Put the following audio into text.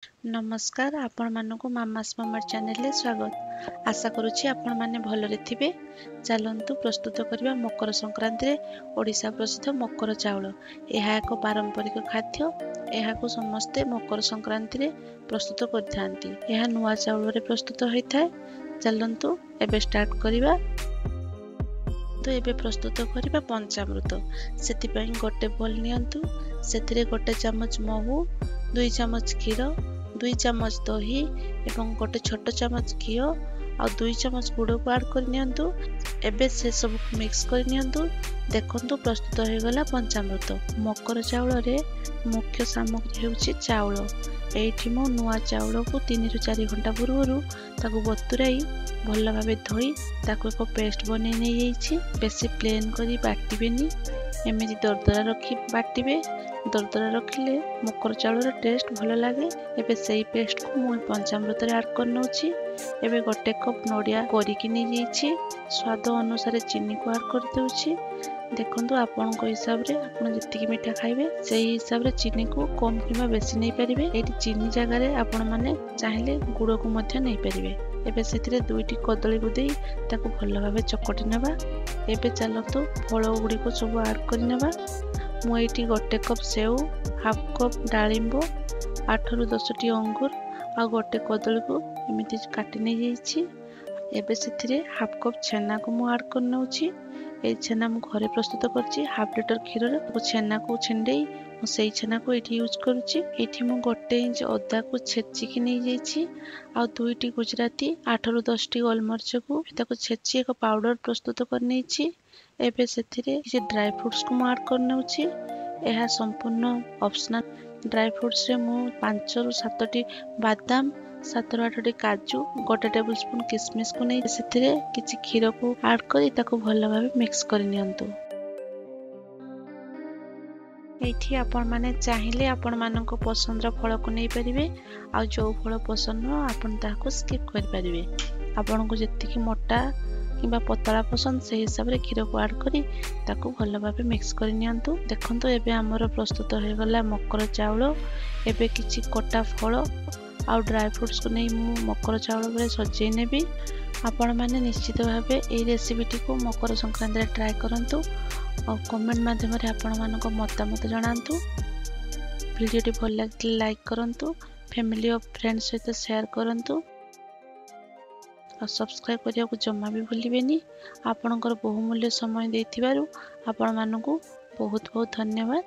ନମସ୍କାର, ଆପଣମାନଙ୍କୁ ମାମାସ୍ ମୋମେଣ୍ଟ ଚ୍ୟାନେଲରେ ସ୍ୱାଗତ। ଆଶା କରୁଛି ଆପଣମାନେ ଭଲରେ ଥିବେ। ଚାଲନ୍ତୁ ପ୍ରସ୍ତୁତ କରିବା ମକର ସଂକ୍ରାନ୍ତିରେ ଓଡ଼ିଶା ପ୍ରସିଦ୍ଧ ମକର ଚାଉଳ। ଏହା ଏକ ପାରମ୍ପରିକ ଖାଦ୍ୟ। ଏହାକୁ ସମସ୍ତେ ମକର ସଂକ୍ରାନ୍ତିରେ ପ୍ରସ୍ତୁତ କରିଥାନ୍ତି। ଏହା ନୂଆ ଚାଉଳରେ ପ୍ରସ୍ତୁତ ହୋଇଥାଏ। ଚାଲନ୍ତୁ ଏବେ ଷ୍ଟାର୍ଟ କରିବା। ତ ଏବେ ପ୍ରସ୍ତୁତ କରିବା ପଞ୍ଚାମୃତ। ସେଥିପାଇଁ ଗୋଟେ ବୋଲ୍ ନିଅନ୍ତୁ, ସେଥିରେ 1 ଚାମଚ ମହୁ, 2 ଚାମଚ କ୍ଷୀର, 2 ଚାମଚ ଦହି ଏବଂ 1 ଛୋଟ ଚାମଚ ଘିଅ ଆଉ 2 ଚାମଚ ଗୁଡ଼କୁ ଆଡ଼୍ କରିନିଅନ୍ତୁ। ଏବେ ସେସବୁକୁ ମିକ୍ସ କରିନିଅନ୍ତୁ। ଦେଖନ୍ତୁ, ପ୍ରସ୍ତୁତ ହୋଇଗଲା ପଞ୍ଚାମୃତ। ମକର ଚାଉଳରେ ମୁଖ୍ୟ ସାମଗ୍ରୀ ହେଉଛି ଚାଉଳ। ଏଇଠି ମୁଁ ନୂଆ ଚାଉଳକୁ 3ରୁ 4 ଘଣ୍ଟା ପୂର୍ବରୁ ତାକୁ ବତୁରାଇ ଭଲ ଭାବେ ଧୋଇ ତାକୁ ଏକ ପେଷ୍ଟ ବନେଇ ନେଇଯାଇଛି। ବେଶୀ ପ୍ଲେନ୍ କରି ବାଟିବେନି, ଏମିତି ଦରଦରା ରଖି ବାଟିବେ। ଦରଦରା ରଖିଲେ ମକର ଚାଉଳର ଟେଷ୍ଟ ଭଲ ଲାଗେ। ଏବେ ସେଇ ପେଷ୍ଟକୁ ମୁଁ ପଞ୍ଚାମୃତରେ ଆଡ଼୍ କରିନେଉଛି। ଏବେ 1 କପ୍ ନଡ଼ିଆ କରିକି ନେଇଯାଇଛି। ସ୍ୱାଦ ଅନୁସାରେ ଚିନିକୁ ଆଡ଼୍ କରିଦେଉଛି। ଦେଖନ୍ତୁ, ଆପଣଙ୍କ ହିସାବରେ ଆପଣ ଯେତିକି ମିଠା ଖାଇବେ ସେଇ ହିସାବରେ ଚିନିକୁ କମ୍ କିମ୍ବା ବେଶୀ ନେଇପାରିବେ। ଏଇଠି ଚିନି ଜାଗାରେ ଆପଣମାନେ ଚାହିଁଲେ ଗୁଡ଼କୁ ମଧ୍ୟ ନେଇପାରିବେ। ଏବେ ସେଥିରେ 2ଟି କଦଳୀକୁ ଦେଇ ତାକୁ ଭଲ ଭାବେ ଚକଟି ନେବା। ଏବେ ଚାଲନ୍ତୁ ଫଳ ଗୁଡ଼ିକ ସବୁ ଆଡ଼୍ କରିନେବା। ମୁଁ ଏଇଠି 1 କପ୍ ସେଉ, ହାଫ୍ କପ୍ ଡାଳିମ୍ବ, 8ରୁ 10ଟି ଅଙ୍ଗୁର ଆଉ 1 କଦଳୀକୁ ଏମିତି କାଟି ନେଇଯାଇଛି। ଏବେ ସେଥିରେ ହାଫ୍ କପ୍ ଛେନାକୁ ମୁଁ ଆଡ଼୍ କରିନେଉଛି। ଏଇ ଛେନା ମୁଁ ଘରେ ପ୍ରସ୍ତୁତ କରିଛି। ହାଫ୍ ଲିଟର କ୍ଷୀରରେ ଛେନାକୁ ଛିଣ୍ଡେଇ ମୁଁ ସେଇ ଛେନାକୁ ଏଇଠି ୟୁଜ୍ କରୁଛି। ଏଇଠି ମୁଁ 1 ଇଞ୍ଚ ଅଦାକୁ ଛେଚିକି ନେଇଯାଇଛି ଆଉ 2ଟି ଗୁଜୁରାତି, 8ରୁ 10ଟି ଗୋଲମରିଚକୁ ତାକୁ ଛେଚି ଏକ ପାଉଡର ପ୍ରସ୍ତୁତ କରିନେଇଛି। ଏବେ ସେଥିରେ କିଛି ଡ୍ରାଏ ଫ୍ରୁଟ୍ସକୁ ମୁଁ ଆଡ଼୍ କରିନେଉଛି। ଏହା ସମ୍ପୂର୍ଣ୍ଣ ଅପସନାଲ୍। ଡ୍ରାଏ ଫ୍ରୁଟ୍ସରେ ମୁଁ 5ରୁ 7ଟି ବାଦାମ, 7ରୁ 8ଟି କାଜୁ, 1 ଟେବୁଲ ସ୍ପୁନ୍ କିସମିସକୁ ନେଇ ସେଥିରେ କିଛି କ୍ଷୀରକୁ ଆଡ଼୍ କରି ତାକୁ ଭଲ ଭାବେ ମିକ୍ସ କରିନିଅନ୍ତୁ। ଏଇଠି ଆପଣମାନେ ଚାହିଁଲେ ଆପଣମାନଙ୍କ ପସନ୍ଦର ଫଳକୁ ନେଇପାରିବେ, ଆଉ ଯେଉଁ ଫଳ ପସନ୍ଦ ନୁହଁ ଆପଣ ତାହାକୁ ସ୍କିପ୍ କରିପାରିବେ। ଆପଣଙ୍କୁ ଯେତିକି ମୋଟା କିମ୍ବା ପତଳା ପସନ୍ଦ ସେହି ହିସାବରେ କ୍ଷୀରକୁ ଆଡ଼୍ କରି ତାକୁ ଭଲ ଭାବେ ମିକ୍ସ କରିନିଅନ୍ତୁ। ଦେଖନ୍ତୁ, ଏବେ ଆମର ପ୍ରସ୍ତୁତ ହୋଇଗଲା ମକର ଚାଉଳ। ଏବେ କିଛି କଟା ଫଳ ଆଉ ଡ୍ରାଏ ଫ୍ରୁଟ୍ସକୁ ନେଇ ମୁଁ ମକର ଚାଉଳ ଉପରେ ସଜେଇ ନେବି। ଆପଣମାନେ ନିଶ୍ଚିତ ଭାବେ ଏଇ ରେସିପିଟିକୁ ମକର ସଂକ୍ରାନ୍ତିରେ ଟ୍ରାଏ କରନ୍ତୁ ଆଉ କମେଣ୍ଟ ମାଧ୍ୟମରେ ଆପଣମାନଙ୍କ ମତାମତ ଜଣାନ୍ତୁ। ଭିଡ଼ିଓଟି ଭଲ ଲାଗିଥିଲେ ଲାଇକ୍ କରନ୍ତୁ, ଫ୍ୟାମିଲି ଓ ଫ୍ରେଣ୍ଡ ସହିତ ସେୟାର କରନ୍ତୁ ଆଉ ସବସ୍କ୍ରାଇବ୍ କରିବାକୁ ଜମା ବି ଭୁଲିବେନି। ଆପଣଙ୍କର ବହୁମୂଲ୍ୟ ସମୟ ଦେଇଥିବାରୁ ଆପଣମାନଙ୍କୁ ବହୁତ ବହୁତ ଧନ୍ୟବାଦ।